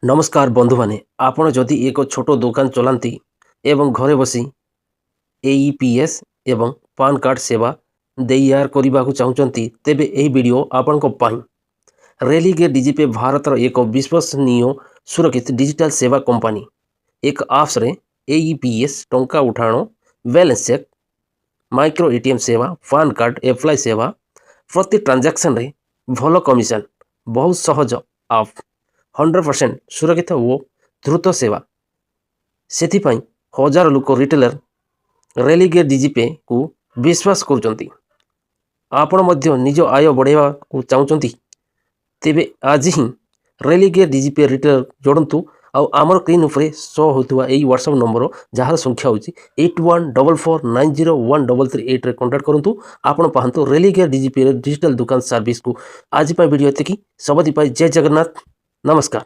ନମସ୍କାର ବନ୍ଧୁମାନେ, ଆପଣ ଯଦି ଏକ ଛୋଟ ଦୋକାନ ଚଲାନ୍ତି ଏବଂ ଘରେ ବସି ଏଇପିଏସ୍ ଏବଂ ପାନ୍ କାର୍ଡ଼ ସେବା ଦେଇଆର କରିବାକୁ ଚାହୁଁଛନ୍ତି, ତେବେ ଏହି ଭିଡ଼ିଓ ଆପଣଙ୍କ ପାଇଁ। ରେଲିଗେୟାର ଡିଜିପେ ଭାରତର ଏକ ବିଶ୍ୱସନୀୟ, ସୁରକ୍ଷିତ ଡିଜିଟାଲ ସେବା କମ୍ପାନୀ। ଏକ ଆପ୍ସରେ ଏଇପିଏସ୍, ଟଙ୍କା ଉଠାଣ, ବାଲାନ୍ସ ଚେକ୍, ମାଇକ୍ରୋ ଏଟିଏମ୍ ସେବା, ପାନ୍ କାର୍ଡ଼ ଆପ୍ଲାଏ ସେବା, ପ୍ରତି ଟ୍ରାଞ୍ଜାକ୍ସନରେ ଭଲ କମିଶନ, ବହୁତ ସହଜ ଆପ୍, 100% ସୁରକ୍ଷିତ ଓ ଦ୍ରୁତ ସେବା। ସେଥିପାଇଁ ହଜାର ଲୋକ ରିଟେଲର ରେଲିଗେୟାର ଡିଜିପେକୁ ବିଶ୍ୱାସ କରୁଛନ୍ତି। ଆପଣ ମଧ୍ୟ ନିଜ ଆୟ ବଢ଼ାଇବାକୁ ଚାହୁଁଛନ୍ତି? ତେବେ ଆଜି ହିଁ ରେଲିଗେୟାର ଡିଜିପେ ରିଟେଲର ଯୋଡ଼ନ୍ତୁ ଆଉ ଆମର ସ୍କ୍ରିନ୍ ଉପରେ ଶୋ ହେଉଥିବା ଏହି ହ୍ୱାଟ୍ସଆପ୍ ନମ୍ବର, ଯାହାର ସଂଖ୍ୟା ହେଉଛି 8144901338ରେ କଣ୍ଟାକ୍ଟ କରନ୍ତୁ। ଆପଣ ପାଆନ୍ତୁ ରେଲିଗେୟାର ଡିଜିପେର ଡିଜିଟାଲ ଦୋକାନ ସର୍ଭିସକୁ। ଆଜି ପାଇଁ ଭିଡ଼ିଓ ଏତିକି। ସବୁଦିନ ପାଇଁ ଜୟ ଜଗନ୍ନାଥ। ନମସ୍କାର।